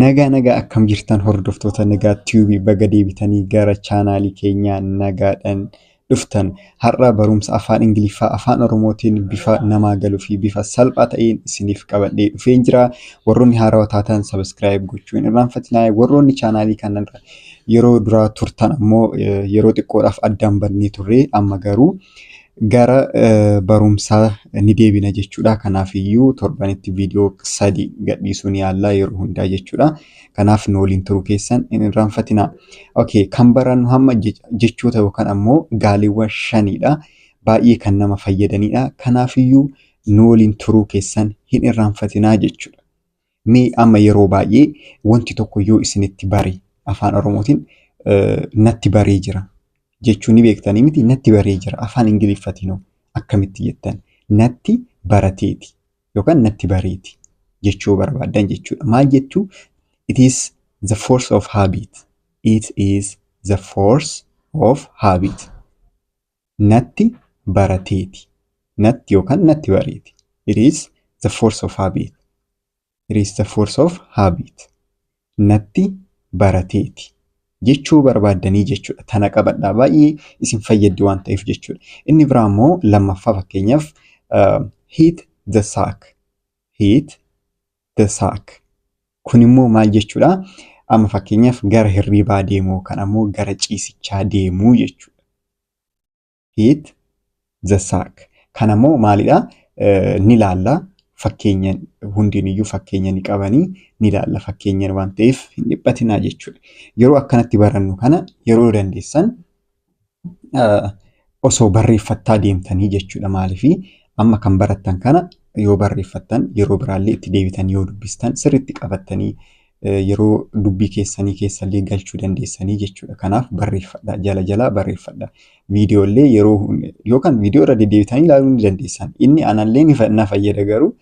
Nagaa nagaa, akkam jirtan hordoftoota Nagaa Tube? Baga deebitanii gara chaanaalii keenyaa nagaadhaan dhuftan. Har'a barumsa afaan Ingiliffaa afaan Oromootiin bifa namaa galuu fi bifa salphaa ta'een isiniif qabadhee dhufeen jira. Warroonni haarawaa taatan subscribe gochuu hin irraanfatinaa. Warroonni chaanaalii kanarra yeroo duraa turtan ammoo, yeroo xiqqoodhaaf addaan bannee turre, amma garuu gara barumsaa ni deebina jechuudha. Kanaafiyyuu torbanitti viidiyoo 3 gadhiisuu ni yaalla yeroo hundaa jechuudha. Kanaaf nu waliin turuu keessan hin irraanfatinaa. Okay, kan barannu hamma jechoota yookaan ammoo gaaleewwan shanidha. Baay'ee kan nama fayyadanidha. Kanaafiyyuu nu waliin turuu keessan hin irraanfatinaa jechuudha. Mee amma yeroo baay'ee wanti tokko yoo isinitti bare, afaan Oromootiin "natti baree jira" jechuu ni beektanii miti? Natti baree jira afaan Ingiliffatiin akkamitti jettan? Natti barateeti yookaan natti bareeti jechuu barbaaddan jechuudha. Maal jechuu? It is the force of habit. It is the force of habit. Natti barateeti. Natti yookaan natti bareeti. It is the force of habit. It is the force of habit. Natti barateeti jechuu barbaaddanii jechuudha. Tana qabadhaa, baay'ee isin fayyaddi waan ta'eef jechuudha. Inni biraa immoo lammaffaa, fakkeenyaaf, hit the sack. Hit the sack. Kun immoo maal jechuudha? Amma fakkeenyaaf gara hirribaa deemuu kan ammoo gara ciisichaa deemuu jechuudha. Hit the sack. Kan ammoo maalidhaa? Ni laalla. Fakkeenya hundiniyyuu fakkeenya ni qabanii, ni ilaalla fakkeenyaan waan ta'eef hin dhiphatinaa jechuudha. Yeroo akkanatti barannu kana yeroo dandeessan osoo barreeffattaa deemtanii jechuudha. Maaliifii amma kan barattan kana yoo barreeffattan, yeroo biraallee itti deebitanii yoo dubbistan, sirriitti qabattanii yeroo dubbii keessanii keessallee galchuu dandeessanii jechuudha. Kanaaf barreeffadhaa, jala jalaa barreeffadhaa. Viidiyoolee yeroo yookaan viidiyoo irra deddeebitanii ilaaluu ni dandeessan. Inni anallee na fayyada, garuu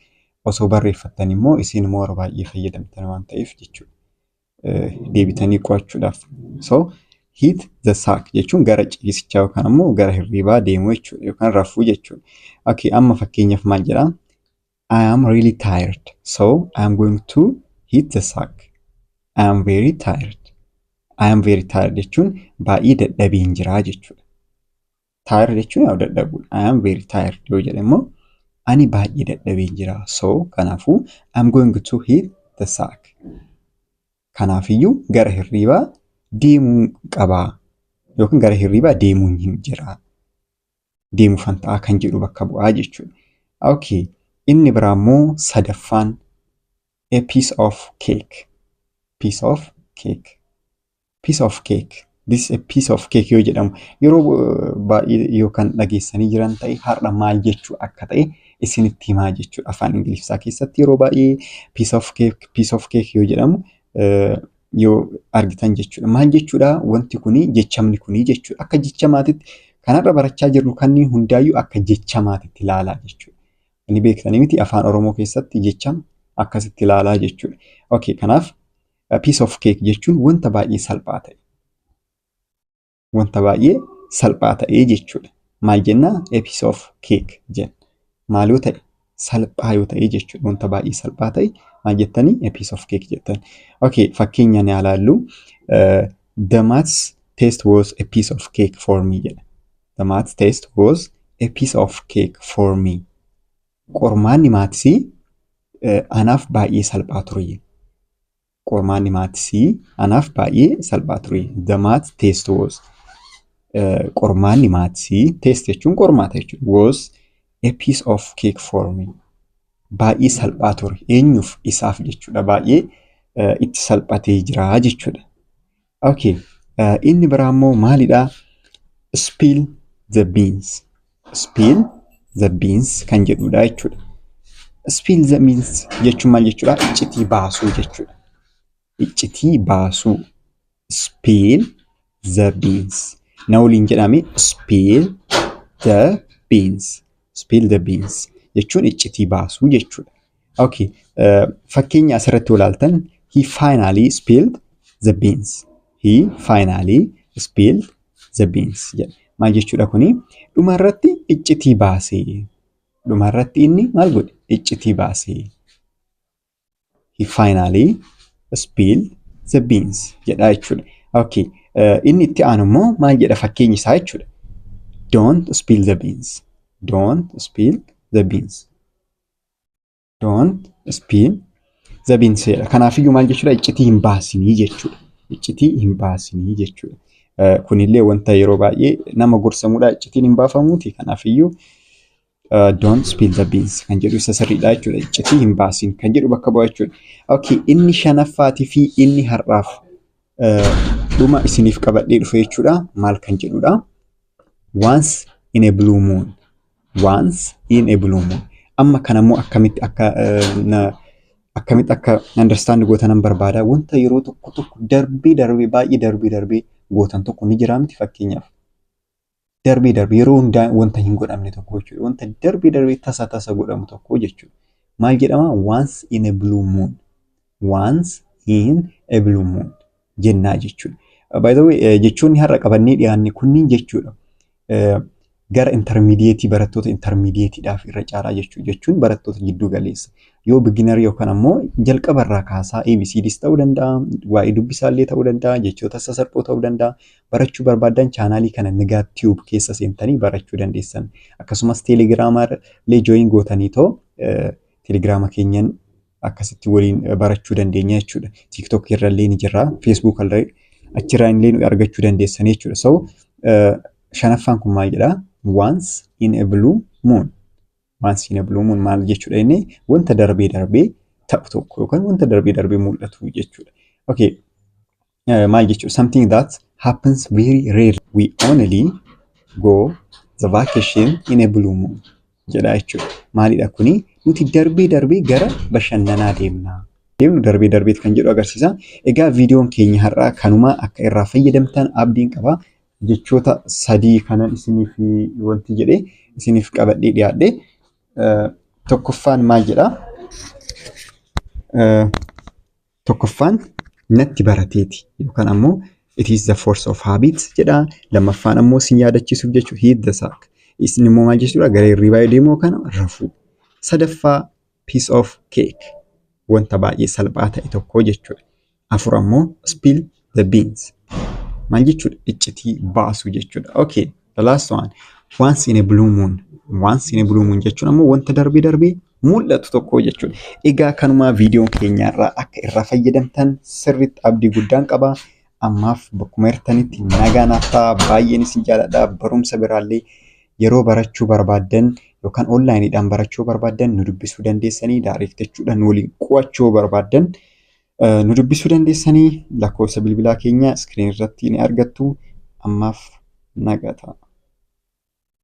osoo barreeffattan immoo isin immoo yeroo baay'ee fayyadamtan waan ta'eef jechuudha. Deebitanii qo'achuudhaaf. So hit the sack jechuun gara ciisichaa yookaan ammoo gara hirribaa deemuu jechuudha yookaan rafuu jechuudha. Okay, amma fakkeenyaaf maal jedhaa? I am really tired, so I am going to hit the sack. I am very tired. I am very tired jechuun baay'ee dadhabeen jiraa jechuudha. Tired jechuun yaa dadhabuudha. I am very tired yoo jedhe immoo ani baay'ee dadhabeen jira. So kanaafuu I am going to hit the sack. Kanaafiyyuu gara hirribaa deemuu qabaa yookaan gara hirribaa deemuun hin jira. Deemuufan ta'a kan jedhu bakka bu'aa jechuudha. Okay. Inni biraa immoo sadaffaan a piece of cake. Piece of cake. Piece of cake. This is a piece of cake yoo jedhamu yeroo baay'ee yookaan dhageessanii jiran ta'e, har'a maal jechuu akka ta'e isinitti himaa jechuudha. Afaan Ingiliffaa keessatti yeroo baay'ee piece of cake, piece of cake yoo jedhamu yoo argitan jechuudha. Maal jechuudha wanti kuni, jechamni kuni jechuudha? Akka jechamaatitti kanarra barachaa jirru kanneen hundaayyuu akka jechamaatitti ilaalaa jechuudha. Inni beektanii miti, afaan Oromoo keessatti jechama akkasitti ilaalaa jechuudha. Okay, kanaaf piece of cake jechuun wanta baay'ee salphaa ta'e. Wanta baay'ee salphaa ta'e jechuudha. Maal jennaa? A piece of cake jenna. Maal yoo ta'e? Salphaa yoo ta'e jechuudha. Wanta baay'ee salphaa ta'e maal jettanii? A piece of cake jettan. Okay, fakkeenya ni ilaallu. The maths test was a piece of cake for me jedha. The maths test was a piece of cake for me. Qormaanni maatisii anaaf baay'ee salphaa ture. Qormaanni maatisii anaaf baay'ee salphaa ture. The math test was, qormaanni maatisii, test jechuun qormaata jechuudha. Was a piece of cake for me. Baay'ee salphaa ture. Eenyuuf? Isaaf jechuudha. Baay'ee itti salphatee jira jechuudha. Okay. Inni biraa immoo maalidhaa? Spill the beans. Spill the beans kan jedhudha jechuudha. Spill the beans jechuun maal jechuudha? Iccitii baasuu jechuudha. Iccitii baasuu. Spill the beans. Na waliin jedhame, spill the beans. Spill the beans jechuun iccitii baasuu jechuudha. Okay. Fakkeenya asirratti ilaaltan, he finally spilled the beans. He finally spilled the beans jedha. Maal jechuudha kuni? Dhumarratti iccitii baasee. Dhumarratti inni maal godhe? Iccitii baasee. He finally spill the beans jedha jechuudha. Okay. Inni itti aanu immoo maal jedha fakkeenyi isaa jechuudha? Don't spill the beans. Don't spill the beans. Don't spill the beans jedha. Kanaafiyyuu maal jechuudha? Iccitii hin baasinii jechuudha. Iccitii hin baasinii jechuudha. Kunillee wanta yeroo baay'ee nama gorsamudha. Iccitiin hin baafamuuti. Kanaafiyyuu "don't spill the beans" kan jedhu isa sirriidha jechuudha. Iccitii hin baasin kan jedhu bakka bu'a jechuudha. Okay, inni shanaffaatii fi inni har'aaf dhuma isiniif qabadhee dhufe jechuudha. Maal kan jedhudha? Once in a blue moon. Once in a blue moon. Amma kanammoo akkamitti akka understand gootanan barbaada. Wanta yeroo tokko tokko darbee darbee, baay'ee darbee darbee gootan tokko ni jira miti fakkeenyaaf? Darbee darbee yeroo hundaa wanta hin godhamne tokko jechuudha. Wanta darbee darbee tasa tasa godhamu tokko jechuudha. Maal jedhama? Once in a blue moon. Once in a blue moon jennaa jechuudha. By the way, jechoonni har'a qabannee dhiyaanne kunniin jechuudha, gara intermediate, barattoota intermediateiidhaaf irra caalaa jechuudha. Jechuun barattoota jidduu galeessa. Yoo beginner yookaan ammoo jalqabarraa kaasaa ABCDs ta'uu danda'a, waa'ee dubbisaallee ta'uu danda'a, jechoota sasalphoo ta'uu danda'a. Barachuu barbaadan chaanaalii kana Nigaa Tube keessa seentanii barachuu dandeessan. Akkasumas Teelegiraama illee join gootanii too Teelegiraama keenyan akkasitti waliin barachuu dandeenya jechuudha. TikTok irra illee ni jirra, Facebook illee achirraa illee nu argachuu dandeessan jechuudha. So shanaffaan kun maal jedhaa? Once in a blue moon. Once in a blue moon maal jechuudha inni? Wanta darbee darbee ta'u tokko yookaan wanta darbee darbee mul'atu jechuudha. Okay. Maal jechuudha? Something that happens very rarely. We only go the vacation in a blue moon jedha jechuudha. Maalidha kuni? Nuti darbee darbee gara bashannanaa deemna. Deemnu darbee darbeet kan jedhu agarsiisa. Egaa viidiyoon keenya har'aa kanuma. Akka irraa fayyadamtan abdiin qaba. Jechoota sadii kanan isiniif wanti jedhee isiniif qabadhee dhiyaadhe. Tokkoffaan maal jedhaa? Tokkoffaan natti barateeti yookaan ammoo "it is the force of habit" jedha. Lammaffaan ammoo isin yaadachiisuuf jechuudha, hit the sack. Isin immoo maal jechuudha? Gara hirribaa deemuu kana rafuu. Sadaffaa, piece of cake, wanta baay'ee salphaa ta'e tokko jechuudha. Afur ammoo spill the beans. Maal jechuudha? Iccitii baasuu jechuudha. Okay, the last one. Once in a blue moon. Once in a blue moon jechuun ammoo wanta darbee darbee mul'atu tokko jechuudha. Egaa kanumaa viidiyoon keenyarraa akka irraa fayyadamtan sirriitti abdii guddaan qaba. Ammaaf bakkuma jirtanitti nagaa naaf ta'a. Baay'een isin jaalladha. Barumsa biraallee yeroo barachuu barbaaddan yookaan onlineiidhaan barachuu barbaaddan nu dubbisuu dandeessanii, direct jechuudha. Nu waliin qo'achuu barbaaddan nu dubbisuu dandeessanii, lakkoofsa bilbilaa keenya screen irratti ni argattu. Ammaaf nagaa ta'a.